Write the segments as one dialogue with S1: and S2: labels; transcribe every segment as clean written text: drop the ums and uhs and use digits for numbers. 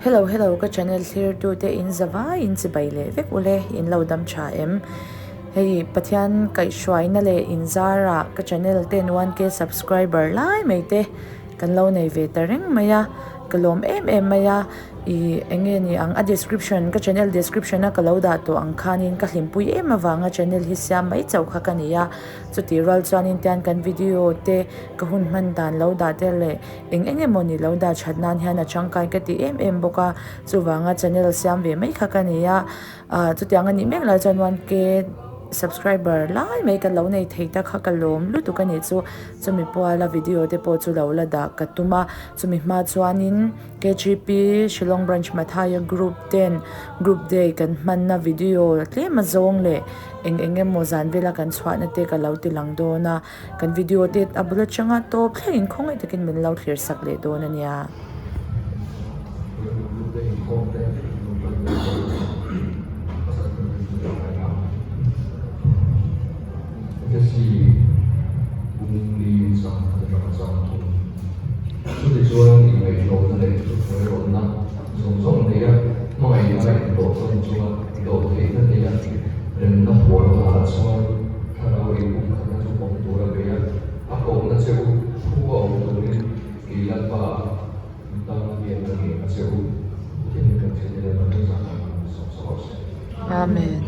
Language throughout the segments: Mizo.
S1: Hello hello ka channel thlir tu te in zavai in chibai leh vek ule in lo dam tha em hei Pathian kaihhruaina leh in zarah ka channel ten 1k subscriber lai mai te kan lo nei ve ta reng mai a ka lawm em em mai a ih eng nge ni ang a description ka channel description a ka lo dah tawh ang khanin ka hlimpui em avanga channel hi siam mai chauh kha ka ni a chutih rual chuanin tian kan video te ka hun hman dan lo dah te leh eng eng emaw ni lo dah that nan hian a tangkai ka ti em em bawk a chuvanga channel siam ve mai kha ka ni a ah chutiang a nih mek lai chuan 1k subscriber lai mai ka lo nei thei ta kha ka lawm lutuk a nih chu chumi puala video te pawh chu lo la dah ka tum a chumi hma chuanin K_G_P Shillong Branch Mathaya group ten group day kan hmanna video tlem a zawng leh eng eng emaw zan vela kan chhuahna te ka lo ti lang dawn a. Kan video te a bul atanga tawp thlengin khawngaih takin min lo thlir sak leh dawn a nia.
S2: Thlarau in pumkhatna chu pawm tur a bei a, a kohna che u thu a awm turin kei Lalpa a in tan hian ka ngen a che u. Pathian in kan thil te Lalpa zah nan min sawm sak rawh se.
S1: Amen.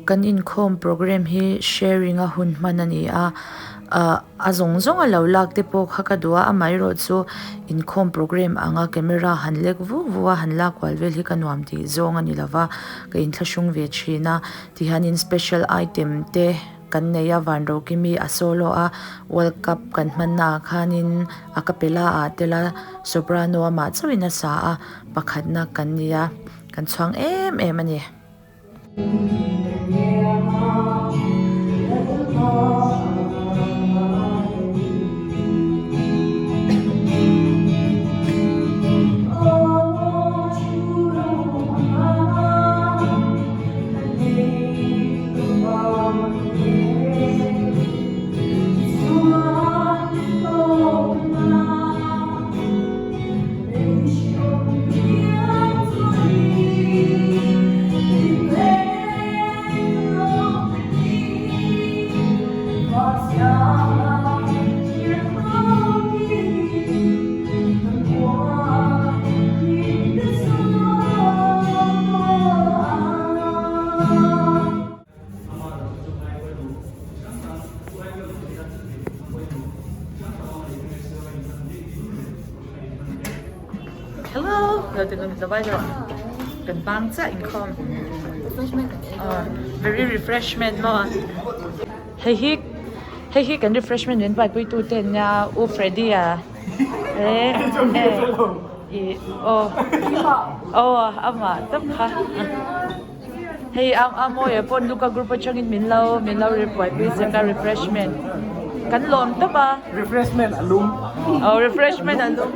S1: Kan inkhawm program hi sharing a hun hman a ni a ah a zawng zawng a lo lak te pawh kha ka duh a amaherawh chu inkhawm program anga camera han lek vu vu a han lak kual vel hi ka nuam tih zawng a ni lo va ka inthlahrung ve thin a tihianin special item te. Kan nei a van Rokimi a solo a World Cup kan hmanna ah khanin a capella ah tel a soprano amah chauhin a sa a pakhatna kan ni a kan chhuang em em a ni. Hello, kan bang chiah inkhawm very refreshment maw hei hi hei hi kan refreshment min buaipui tu te ania U Freddy a eh ih aw aw amah tawp kha. Hei a a mawi ah pawh Luka group atangin min lo min lo buaipui chak a refreshment kan lawm tawp a.
S3: Refreshment a lum.
S1: Oh refreshment a lum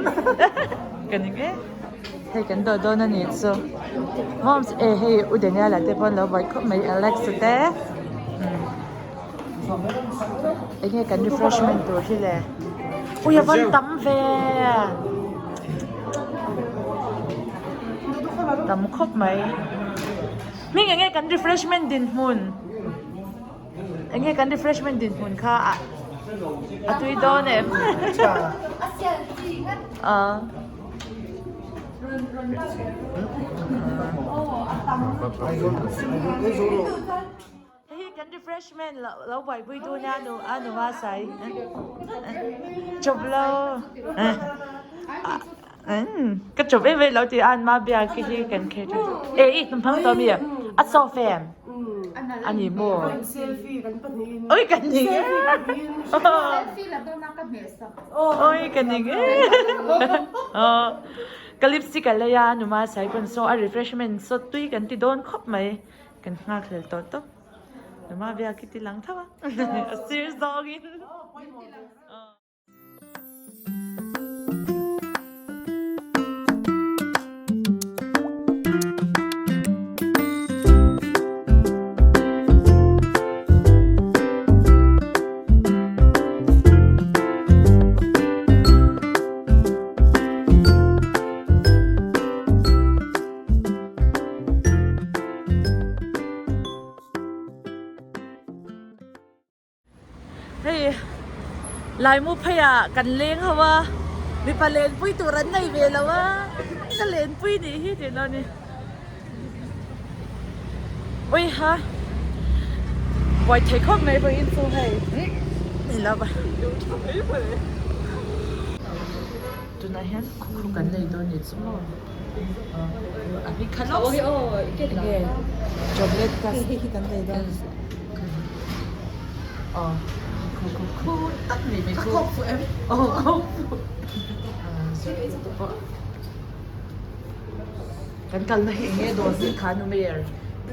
S1: ka ning e. Hei kan dawh dawn a nih chu. Moms e hei U Daniel-a te pawh an lo buai khawp mai Alex a te. Enge kan refreshment tur hi le. Ui a van tam ve. Tam khawp mai. Hming enge kan refreshment dinhmun. Enge kan refreshment dinhmun kha a a tui dawn em. A. Hei hi kan refreshment lo lo buaipui tu nia nu a nu a sai chawp lo ka chawp em em lo tih a an ma biak khi hi kan kher thin e i hnam phang tawh mi a soft em a ni maw oi ka ning e oi ka ning e. Ka lipstick a lei a, numa sai pawn saw a refreshment saw tui kan ti dawn khawp mai. Kan nghak hlel tawh tawp. Numa biak i ti lang tho a, a sir zawngin. Hei Laimu pheiah kan leng ho a, mipa lenpui tur an nei ve lo a, ka lenpui nih hi tih lo ni. Ui ha buai thei khawp mai vawiin chu hei ni lo va. Tunah hian khukhu kan nei dawn ni chu maw a hi kha lawk enge chocolate ka
S3: hei hi kan nei dawn
S1: aw khukhu khu tak ni mai
S3: chu khawp fu em
S1: aw khawp fu Kan kalna hi enge dawr hming kha nu Mayor?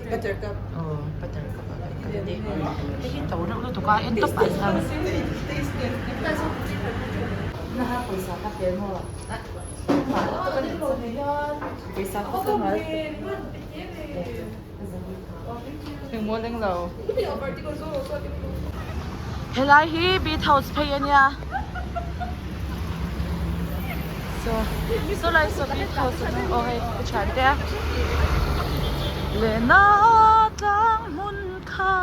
S3: Buttercup.
S1: Aw Buttercup ah kan kal a ni. Hei hi to reuh lutuk a en tawp ah hian. Naha pawisa kha pe maw? Pawisa kha pe ngal.
S3: Engmaw leng lo.
S1: Helai hi Beat House phei a nia. So saw lai saw Beat House a nia aw hei ka thian te a. Lehna tlang hmun kha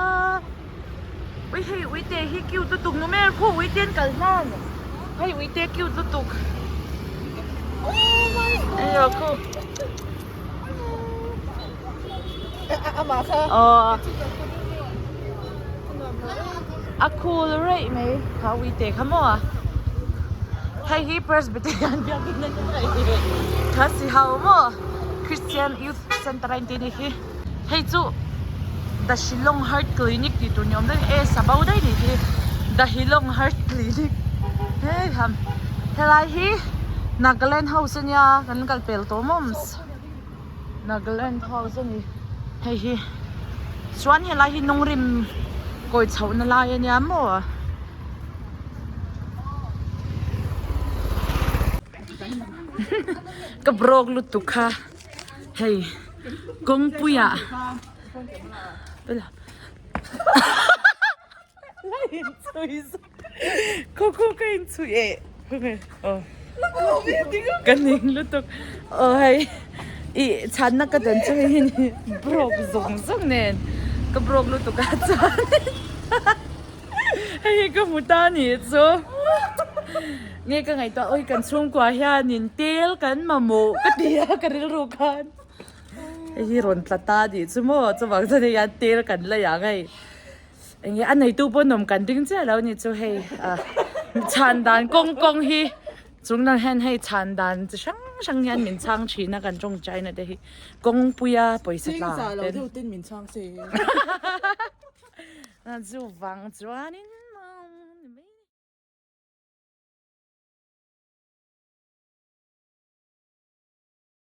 S1: ui hei uite hi cute lutuk nu mer khu uite an kal hman hei uite cute lutuk eio khu. A cool raih mai kha uite kha maw a hei hi Presbyterian biakinn a ni mai kha si ho maw Christian Youth Center a inti a nih hi hei chu The Shillong Heart Clinic tih tur ni awm daih e sa bo daih nih hi The Shillong Heart Clinic hei ham helai hi Nagaland house a nia kan kal pel tawh mawms. Nagaland house a ni hei hi chuan helai hi nungrim kawi chhoh na lai a nia maw ka broke lutuk kha hei kawngpui ah Khaw khaw ka inchhui eh ka ning lutuk aw hei ih chhanna ka dan chu hei hi ni broke zawng zawng nen ka broke lutuk a chuan hei hi ka hmu ta a nih chu nge ka ngaihtuah awi kan chhungkua hianin tel kan mamawh ka ti a ka rilru khan. Hei hi rawn tla ta tih chu maw chuvang chuan hei hian tel kan la ang hei eng nge a neitu pawh nawm kan ding chiah lo ni chu hei ah chhan dan kawng kawng hi chung lam hian hei chhan dan chi hrang hrang hian min chhang thin a kan tawngtaina te hi kawngpuia pawisa tla ten chuvang chuanin.